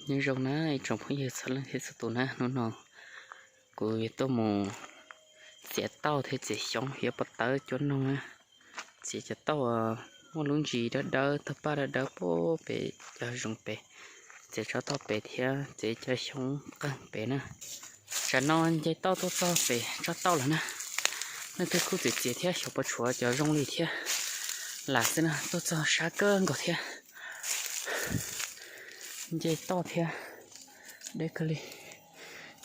Nyob zoo na ib tsoom phooj ywg txhua leej txhua tus na, hnub no kuv yuav tuaj mus txiav tauj thiab txiav xyoob yuav pob tawb cuab noog na. Txiav cov tauj muaj lub ntsis dawb dawb, tog paj dawb dawb puag pem cov zoov pem, txiav tsob tauj pem thiab txiav cov xyoob qeeg pem na. Tsam no nce toj tuaj txog pem tsob tauj lawm na. Leej twg kuj txiav txiav thiab, xyov puas tshuav cov zoo li thiab. Lam xwb na, tuaj txog sab kawg nkaus thiab. Nce toj thiab, deb kawg li.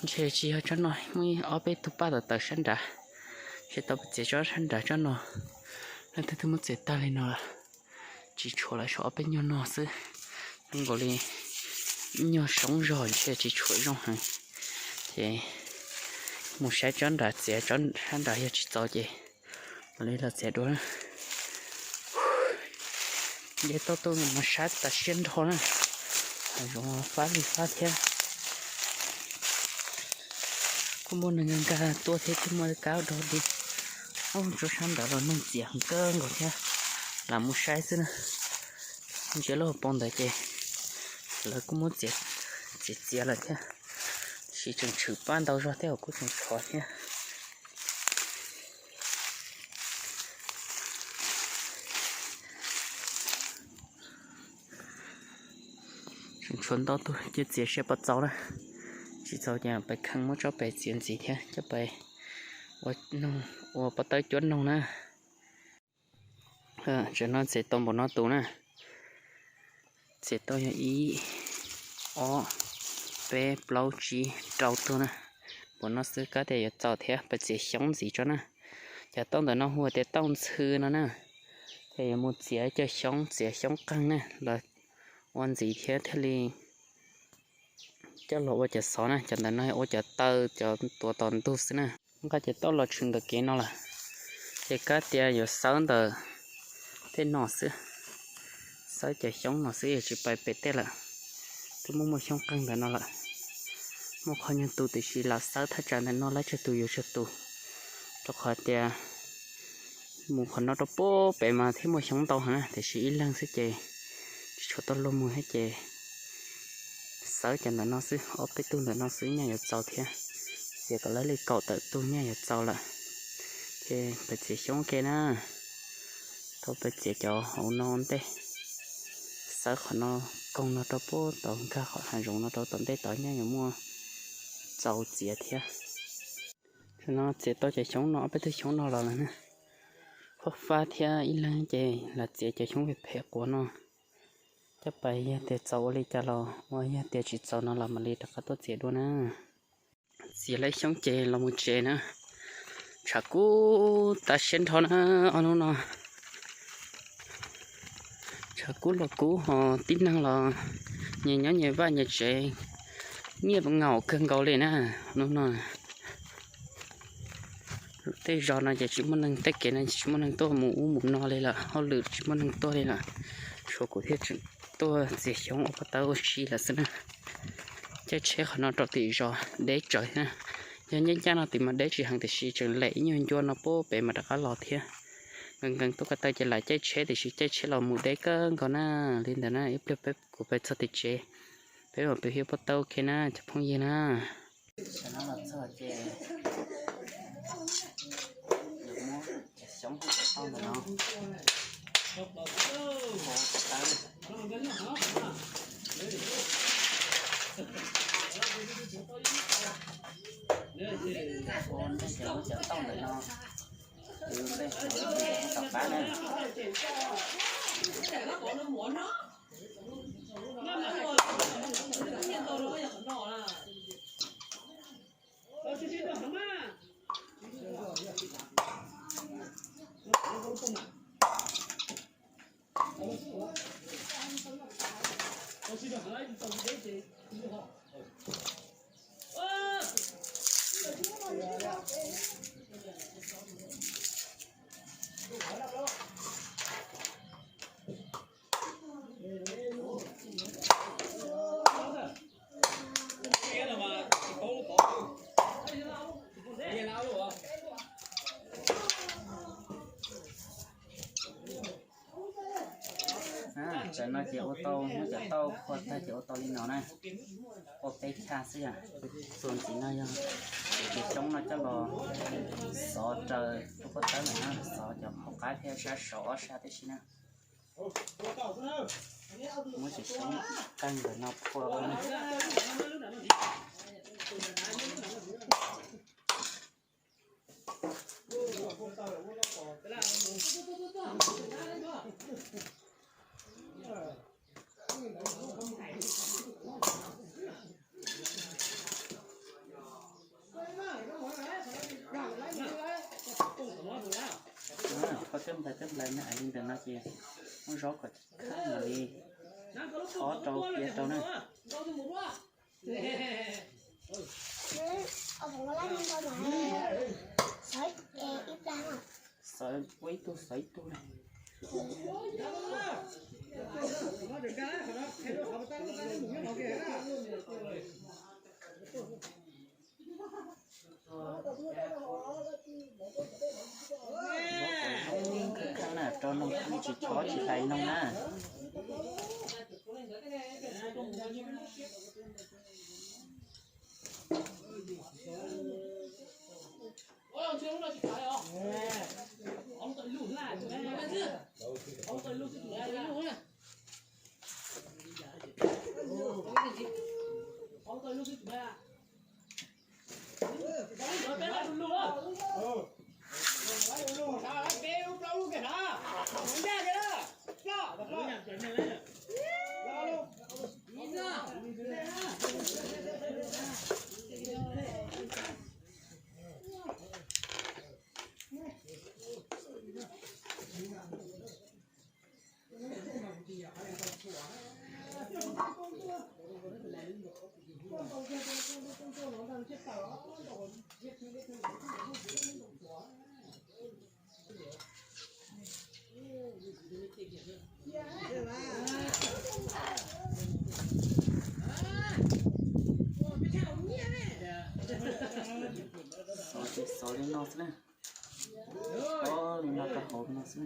Ntshe tsis yog tsob no, muaj ob peb tug paj tawm tawm sab nrad, ntshe tau peb txiav tsob sab nrad tsob no. Leej twg twb muab txiav tag li no lawm, tsis tshuav lawm, tshuav ob peb nyuag no xwb. Zoo nkaus li ib nyuag soob zog ntshe tsis tshuav zoo heev. Ces mus saib tsob nrad, txiav tsob sab nrad, yog tsis txaus ces mam li los txiav dua. Nce toj tuaj mas sab tas siab nrho na, hav zoov fab li fab thiab. Kuj muaj neeg nkag tuaj thiab, thiaj muaj kab dog dig. Ub, tsob sab nrad los neeg txiav heev kawg nkaus thiab, lam mus saib xwb na. Ntsia lub hauv paus ntawd ces lawv kuj muab txiav txiav lawm thiab, tab sis tseem tshwm paj ntau zog thiab, kuj tseem tshuav thiab. Tseem tshuav ntau tug, cia txiav seb puas txaus na. Tsis txaus ces pais kheej muab tsob pem txiav ntxiv thiab coj pais ua pob tawb cuab noog na. Tam no txiav tau npaum no tus na. Txiav tau yog ib, ob, peb, plaub, tsib, rau tug na. Npaum no xwb kab tias yuav txaus thiab, pais txiav xyoob ntxiv tso na. Cov tauj ntawm no hu tias tauj ntxhw no na. Ces yuav mus txiav cov xyoob, txiav xyoob qeeg na los ua ntxiv thiab thiaj li coj los ua cov xov na. Cov ntawm no ua cov taw, cov tuav tom ntug xwb na. Nqa cov tauj los tshwm ntawm kev no lawm, ces kab tias yuav xawb ntawm tej no xwb, xawb cov xyoob no xwb, yog tsis pais pem tej lawm. Twb muaj muaj xyoob qeeg ntawm no lawm, muaj qhov nyuag tus, tiam sis lam xawb thaj tsam ntawm no lawm, tsawg tus yuav tsawg tus, rau qhov tias mus qhov no rau puag pem mas thiaj muaj xyoob ntau heev na, tiam sis ib leeg xwb ces tsis tshua tau luag mus thiab ces xawb cov ntawm no xwb, ob peb tug ntawm no xwb nyaj yuav txaus thiab. Txiav kom lawv li kaum tawm tug nyaj yuav txaus lawm. Ces pais txiav xyoob ua ke na. Tau pais txiav cov hauv no ntej, xawb qhov no koog no rau puag tod, nkag qhov hav zoov no rau tom ntej tod nyaj yuav muaj txaus txiav thiab. Tam no txiav tau cov xyoob no, ob peb tug xyoob no los lawm na. Fab fab thiab ib leeg ces lam txiav cov xyoob phem phem quav no coj pais, yog tias txaus ua li cas los ua, yog tias tsis txaus no los mam li rov qab tuaj txiav dua na. Txiav lawm xyoob ces los mus tsev na. Tshav kub tas siab nrho na, ob hnub no tshav kub los kub ho tib neeg los nyias nyob nyias vaj nyias tsev, nyiaj ngaum kawg nkaus li na. Hnub no tej zos no ces tsis muaj neeg, tej kev no tsis muaj neeg tuaj mus ub mus no li lawm, hauj lwm tsis muaj neeg tuaj li lawm, tshuav kuv thiaj tseem tuaj txiav xyoob ua pob tawb ua si lawm xwb na. Caij tsheb qhov no rau tim zos deb tsawv na. Yog ncaj ncaj no tim mas deb tsis heev, tiam sis tseem lem ib nyuag ncua no puag pem mas rov qab los thiab. Nkees nkees tuaj ko taw ces lam caij tsheb, tiam sis caij tsheb los mus deb kawg nkaus na. Li ntawd na, ib pliag peb kuv pais txog tim tsev, peb mam pib hiab pob tawb ua ke na cov phooj ywg na. Tam no Ces ua tau, muab cov tauj khua tag ces ua tau li no na. Ua peb chaj xwb yom. Txuas ntxiv no yog cov coob no coj los xov raws rau pob tawb lawm na, xov cov qhov qab thiab sab saud ob sab tib si na. Muab cov coob qeej ntawm no phua ua na. Kho twb nplai twb nplai na, li ntawm no ces muab zaub kom khab mam li txhob rau piav rau na. Xov ua ib tug xov ib tug na. Zaub kom zoo khab khab na, rau noog tsis chob tsis hlais noog na. Xov ces xov li no xwb na. Xov li no rau hauv no xwb.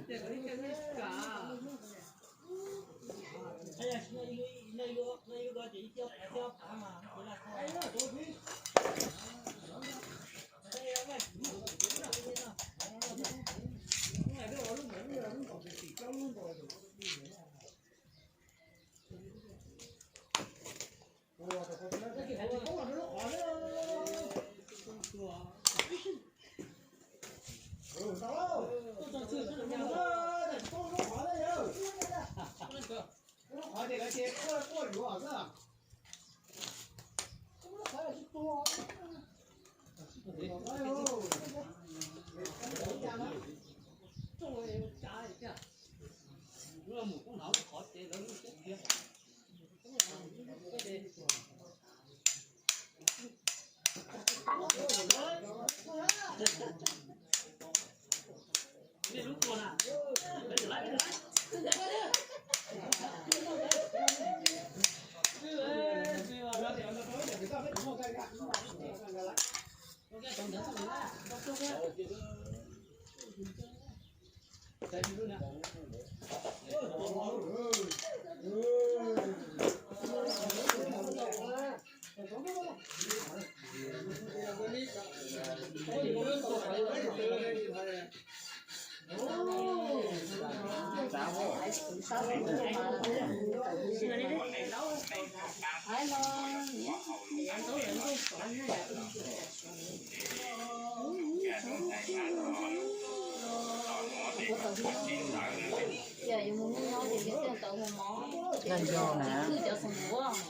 Yog na,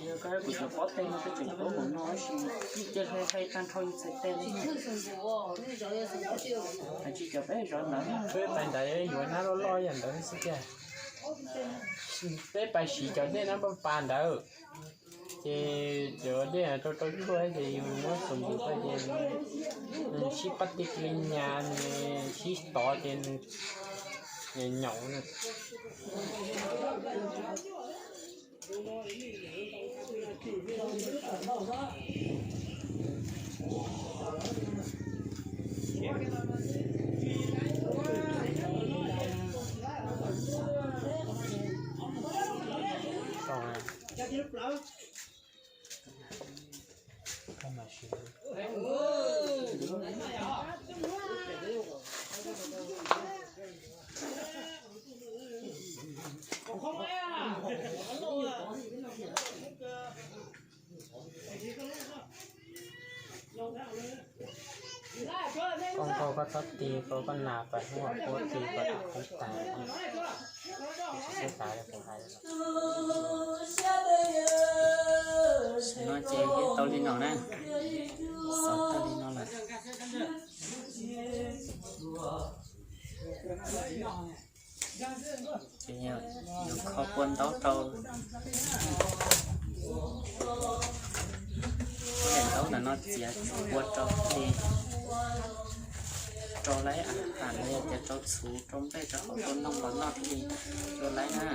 yog koj kuv cov pob teg no koj tseem tuav mus no tab sis txij cia hais tag nrho yus txhais tes li. Hais tsis cov peb zov ntawd, peb pais ntawd yuav nab loj loj yam ntawd xwb tiag. Peb pais siv cov dej nab npaj pas ntawd, ces cov dej rau rau tshuaj ces yus muab xus ntus tuaj ces sib pab tij li nyas, sib tov ces nws nyaum na. Koj txhob tig rau koj nas pas hnub kuv tig rau tas qhov tas. No ces tau li no na, xov tau li no lawm. Ces yus kho kua ntaub rau, kua daim ntaub ntawm no txiav tsuv ua rau li, rau laib a has los yog tias rau txhuv rau nplej rau hauv tua noog los noj thiaj li rau laib na.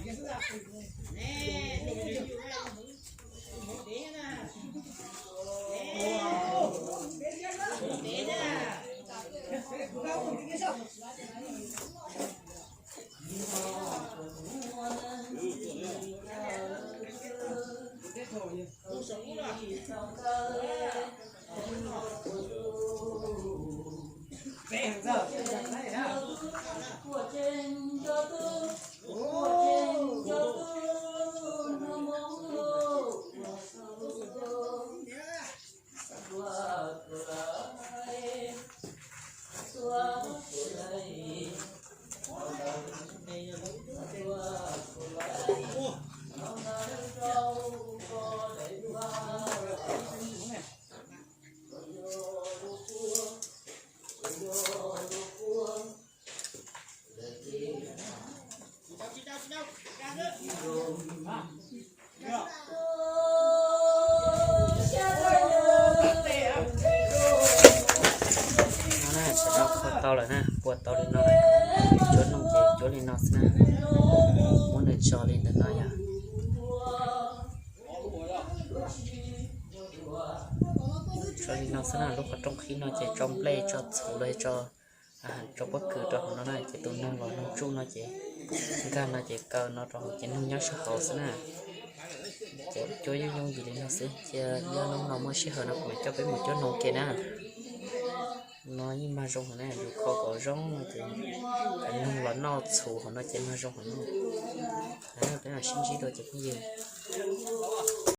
No na, sawv daws kho tau lawm na, puas tau li no lawm. Cuab noog ces cuab li no xwb na, muab nws tso li ntawm no yom. Tso li no xwb na, lub qhov rooj qhib no ces tso nplej tso txhuv los tso, tso pob kws rau hauv no na, ces tus noog los noog tsuj no ces nkag no ces kaw no rau hauv ces noog nyob sab hauv xwb na. Ces cuab yooj yooj yim li no xwb, cia yog hnub no muaj sij hawm no kuv mam coj peb mus cuab noog ke na. No yeej mag zoo hauv na, yus kho kom zoo no ces noog los noj txhuv hauv no ces mag zoo hauv no. Peb mam sib ntsib dua cov phooj ywg.